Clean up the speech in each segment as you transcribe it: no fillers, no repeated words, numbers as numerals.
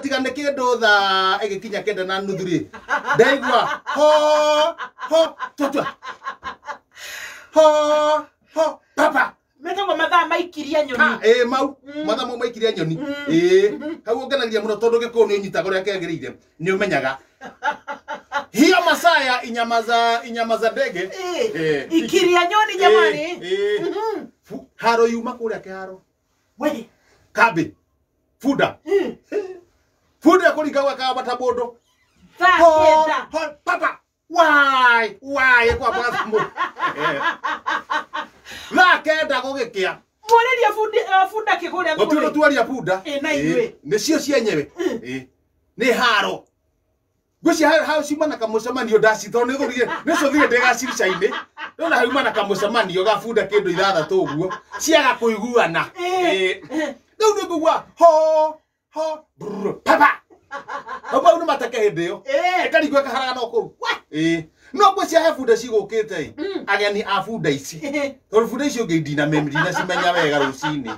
Tiga nĩ kĩndũ thaa ĩgĩkinya 9:30 rĩ, ndaigua ho ho twatua ho ho papa. Metagwo mathaa maikiria nyoni. Ĩ mau mathaa mau maikiria nyoni. Ĩ hau ũngenagia mũno tondũ gĩkũyũ nĩ ũnyitaga ũrĩa kĩagĩrĩire, nĩ ũmenyaga hiyo masaa ya inyama za ndege. Ikiria nyoni jamani. Haro yuma kũrĩa kĩharo. We. Kambi bunda. Bunda ĩkũringa gwaka mata mũndũ. Thaa Ho, 9. ho, papa wai wai kwa mũndũ thaa 9 gũgĩkĩa. Mwarĩria bunda kĩgũrĩa. Gũtirĩ ũndũ twaria bunda. Ĩ, na ithuĩ. Nĩcio cienyewe. Ĩ, nĩ haro ngwĩcia hau ciuma na kamũcemanio ndacithoo nĩ thũrire nĩ cũthire ndĩ gacirica-inĩ ndona hauma na kamũcemanio ga bunda kĩndũ 6 ũguo ciaga kũiguana. Ĩ, rĩu nĩ ngũigua ho ho brr, papa hau mau nĩ mateke hĩndĩ ĩyo. Ĩkaringwo ĩkaharagana o kũu. Ĩ, no ngwĩcia he bunda cigũkĩte ĩ ageni a bunda ici tondũ bunda icio ũngĩ ndinacimenya wega rũcinĩ.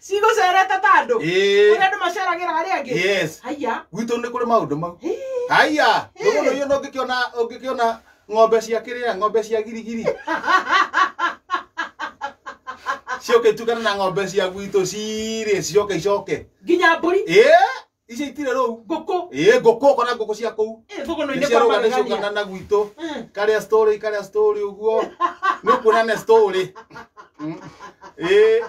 Cigũcerete ta andũ. Ũrĩa andũ maceragĩra arĩa angĩ. Yes. Haya. Gwitũ nĩ kũrĩ maũndũ mau. Haya, thũgũnũ iyo no ũngĩkĩona ng'ombe cia kĩrĩa, ng'ombe cia girigiri cioke itukane na ng'ombe cia gwitũ cirĩ cicoke icoke. Nginya mbũri. Ĩ, icio itirĩ rũu. Ngũkũ. Ĩ, ngũkũ ũkona ngũkũ cia kũu. Thũgũnũ-inĩ kwa ciarũga magegania. nĩciũkana na gwitũ karĩa story karĩa story ũguo nĩ ũkuona nĩ story. Ĩ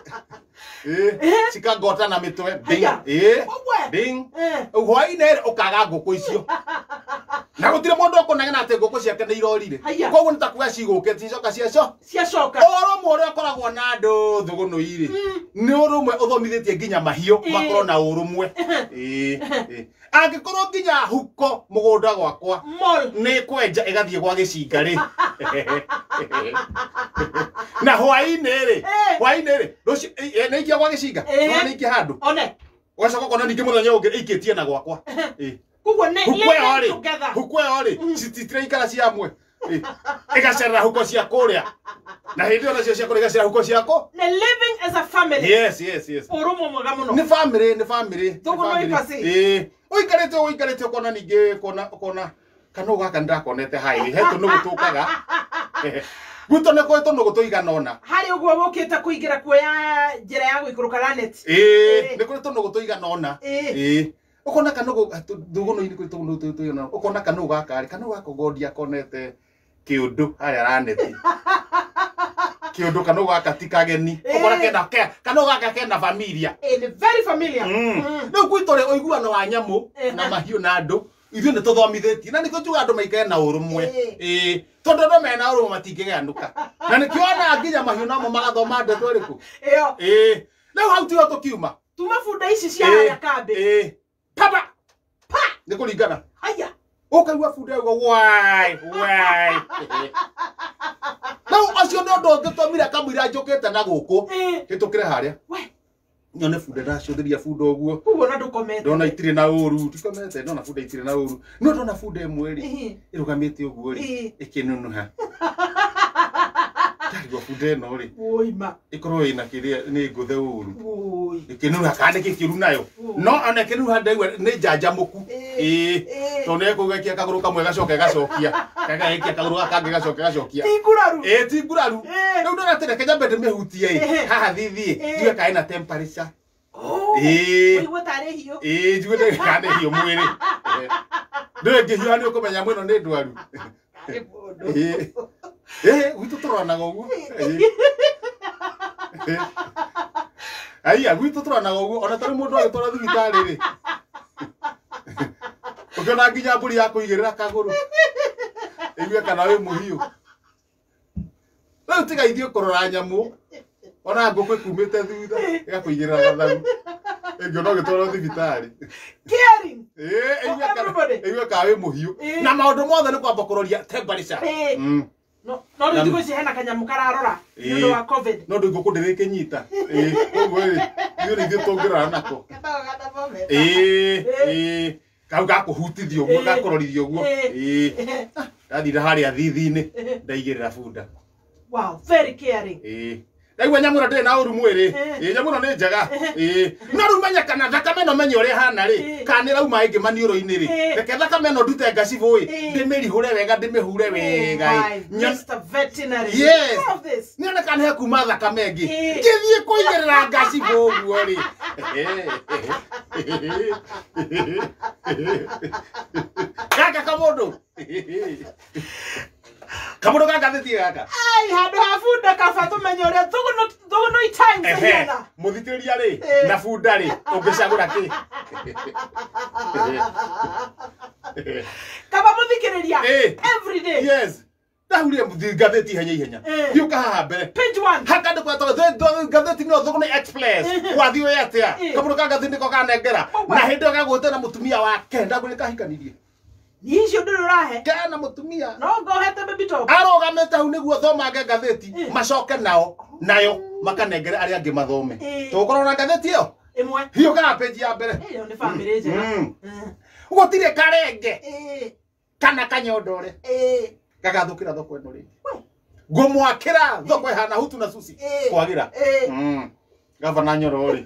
ĩ cikangota na mĩtwe ding. Haya. Ĩ. Ũguo. Ding. Hwaĩ-inĩ ũkaga ngũkũ icio na gũtirĩ mũndũ ũkũnegena atĩ ngũkũ ciake nĩ irorire. Haya. Koguo nĩ ta kuga cigũkĩte cicoka ciaco. Ciacoka. Ũrũmwe ũrĩa ũkoragwo na andũ thũgũnũ-irĩ nĩ ũrũmwe ũthomithĩtie nginya mahiũ makorwo na ũrũmwe. Ĩ, ĩ. Angĩkorwo nginya huko mũgũnda gwakwa Mall. nĩ kwenja ĩgathiĩ gwa gĩcinga rĩ na hwaĩ-inĩ rĩ hwaĩ-inĩ rĩ rũciũ nĩ ikia gwa gĩcinga. Nĩ ikia handũ. One. Ũgacoka ũkona ningĩ mũthenya ũngĩ ĩikĩtie na gwakwa. Ĩ. Koguo nĩ Huko ĩyo living rĩ together. huko ĩyo rĩ citiraikara cia hamwe. Ĩ, ĩgacerera huko cia kũrĩa na hĩndĩ ĩyo nacio cia kũrĩa igacerera huko ciako. Nĩ living as a family. Yes. Ũrũmwe mwega mũno. Nĩ family, nĩ family, nĩ Thũgũnũ family. ipasi. Ĩ, ũikarĩte ũguo ũikarĩte ũkona ningĩ ũkona ũkona kanũgũ gaka nĩndakonete highway he tũnũgũ tũkaga gwitũ nĩ kũrĩ tũnũgũ tũigana ũna. Harĩ ũguo wũkĩte kũingĩra kuoya njĩra ya gũikũrũka Lanet. Ĩ, nĩ kũrĩ tũnũgũ tũigana ũna. Ĩ. Ĩ, ũkona kanũgũ thũgũnũ-inĩ kũrĩ tũnũgũ tũigana ũna ũkona kanũgũ gaka rĩ kanũgũ gaka gondi akonete kĩũndũ harĩa Raneti kĩũndũ kanũgũ gaka ti kageni. Ũkona kena kanũgũ gaka kena familia. Ĩ, nĩ very familiar. Rĩu gwitũ rĩ ũiguano wa nyamũ na mahiũ na andũ ithuĩ nĩ tũthomithĩtie na nĩkĩo njuga andũ maikare na ũrũmwe. Ĩ, tondũ andũ mena ũrũmwe matingĩgĩanũka na nĩkĩo ona nginya mahiũ namo magathoma ndeto ĩrĩkũ. Ĩyo. Ĩ, rĩu hau tiho tũkiuma. Tuma bunda ici cia harĩa kambĩ. Ĩ, papa pa nĩ kũringana. Haya. Ũkaigua bunda ũguo wai wai. Rĩu ũcio nĩ ũndũ ũngĩtũmire kamũira njũkĩte na gũkũ. Hĩtũkĩre harĩa. We. Nyone bunda ndacũthĩria bunda ũguo. Koguo ona ndũkomete. Ndona itirĩ na ũru ndikomete ndona bunda itirĩ na ũru no ndona bunda ĩmwe rĩ ĩrũgamĩte ũguo rĩ ĩkĩnunuha ndarigwo bunda ĩno rĩ Ũima. ĩkorwo ĩna kĩrĩa nĩ ngũthe ũru. Ũi. Ĩkĩnunuha kana nĩ kĩkĩũru nayo no ona ĩkĩnunuha ndaigua nĩ njanjamũku. Ĩ, tondũ nĩ ĩkũgekia kagũrũ kamwe gacoka ĩgacokia kagagĩkia kagũrũ gaka kangĩ gacoka ĩgacokia. Ti nguraru. Ĩ, ti nguraru. Rĩu ndona atĩ reke nyambe ndĩmĩhutie ĩ haha thithiĩ njigue kana ĩna temperature. Ĩ. Ũigue tarĩ hiũ. Ĩ, njigue ndĩ kana nĩ hiũ mwĩrĩ. Ndũĩ ngĩhiũha nĩ ũkũmenya mwĩno nĩ ndwaru. Ĩ. Ĩ, gwitũ tũroranaga ũguo. Ĩ. Ĩ. Aiya, gwitũ tũroranaga ũguo ona tarĩ mũndũ agĩtwara thibitarĩ rĩ ũkĩona nginya mbũri ya kũigĩrĩra kagũrũ ĩigue kana wĩ mũhiũ. Rĩu tiga ithuĩ kũrora nyamũ ona ngũkũ ĩkumĩte thutha ĩgakũigĩrĩra gathagu ĩngĩona ũgĩtwarwo thibitarĩ. Caring. Ĩ, ĩigue kana Everybody. ĩigue kana wĩ mũhiũ. Na maũndũ mothe nĩ kwamba kũroria temperature. No no rĩu thikũ ici hena kanyamũ kararora nĩ ũndũ wa COVID. No ndũ ngũkũ ndĩrĩkĩnyita. Ĩ, koguo rĩ ithuĩ nĩ ithuĩ tũngĩrora nako. Ĩ, ĩ, kau gakũhutithia ũguo gakũrorithia ũguo. Ĩ, ndathire harĩa thithi-inĩ ndaigĩrĩra bunda. Wow, very caring. Ĩ, Ndaigua nyamũ ĩno ndĩrĩ na ũru mwĩrĩ. Ĩĩ nyamũ ĩno nĩ njega. Ĩĩ no rĩu menya kana thakame ĩno menye ũrĩa ĩhana rĩ, kana nĩ ĩrauma ĩngĩ maniũrũ-inĩ rĩ. Reke thakame ĩno ndute ngacibũ ĩ, ndĩmĩrihũre wega, ndĩmĩhure wega ĩ. Mr. Veterinary. Yes. Nĩ kana nĩ hakuma thakame ĩngĩ. Ngĩthiĩ kũigĩrĩra ngacibũ ũguo rĩ. Gaka kamũndũ. Kamũndũ ga ngathĩti gaka. Ai handũ ha bunda kaba tũmenye ũrĩa Thũgũnũ Times ĩhana. Mũthikĩrĩria rĩ na bunda rĩ ũngĩcagũra kĩ? Kaba mũthikĩrĩria every day. Yes. Ndahurire ngathĩti ihenya ihenya. Thiũka haha mbere. Page 1. Haka ndĩkwetwo ngathĩti no Thũgũnĩ Express. Wathiĩ ũĩ atĩa? Kamũndũ ka ngathĩti nĩko kanengera. Na hĩndĩ ĩyo gagũte na mũtumia wake ndagũrĩ kahikanirie. Icio ndũrĩ ũrahe. Kana mũtumia. No ngohete baby top. Arũgamĩte hau nĩguo thomange ngathĩti macoke nao nayo makanengere arĩa angĩ mathome. Tũgũkorwo na ngathĩti ĩyo? Ĩmwe. Hiũka page ya mbere. Ĩyo nĩ family njega. Gũtirĩ karenge. Kana kanyondore. Gagathũkĩra thoko ĩno rĩngĩ. Ngũmwakĩra thoko ĩhana hutu na susi. Kwagĩra. Gavana Nyoro rĩ.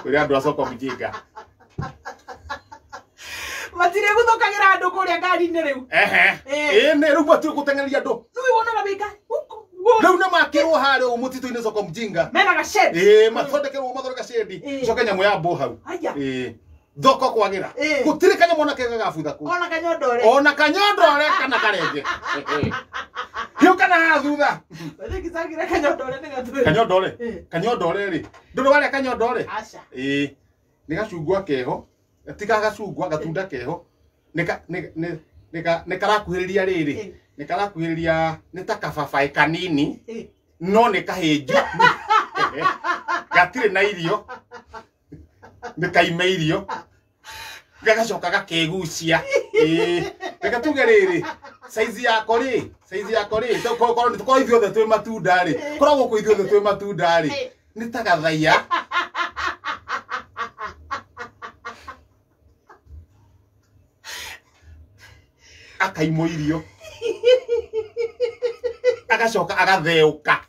Kũrĩ andũ a soko mjinga. Matirĩ gũthũkagĩra andũ kũrĩa ngari-inĩ rĩu. Ĩĩ nĩ rĩu matirĩ gũteng'eria andũ. Rĩu wonaga wĩ ngari. Rĩu nĩ makĩrwo harĩa ũguo mũtitũ-inĩ soko mjinga. Mena ga shed. Ĩĩ mathondekerwo mathondeka shed. Coke nyamũ ya mbũ hau. Ĩĩ. Thoko kwagĩra. Gũtirĩ kanyamũ ona kega gabutha kũu. Ona kanyondore. Ona kanyondore kana karenge. Hiũka na haha thutha. Gĩcagĩra kanyondore nĩ gatwĩre. Kanyondore. Kanyondore rĩ. Ndũrĩ warĩa kanyondore? Aca. Ĩĩ. Nĩ gacungwa keho. Tiga gacungwa gatunda keho. Nĩ karakuhĩrĩria rĩrĩ. Nĩ karakuhĩrĩria nĩ ta kababaĩ kanini. No nĩ kahĩnju. Gatirĩ na irio. Nĩ kaime irio. Gagacoka gakegucia. Reke tuge rĩrĩ. Saizi yako rĩ, saizi yako rĩ, tũkorwo ithuothe twĩ matunda rĩ. Korwo gũkũ ithuothe twĩ matunda rĩ. Nĩ ta gathaiya. Akaimwo irio. Agacoka agatheũka.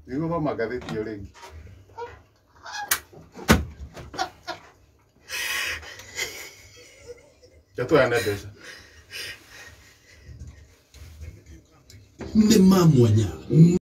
Nĩgũthoma ngathĩti ĩyo rĩngĩ. Jatuoyane mbeca. Nĩ ma mwanya.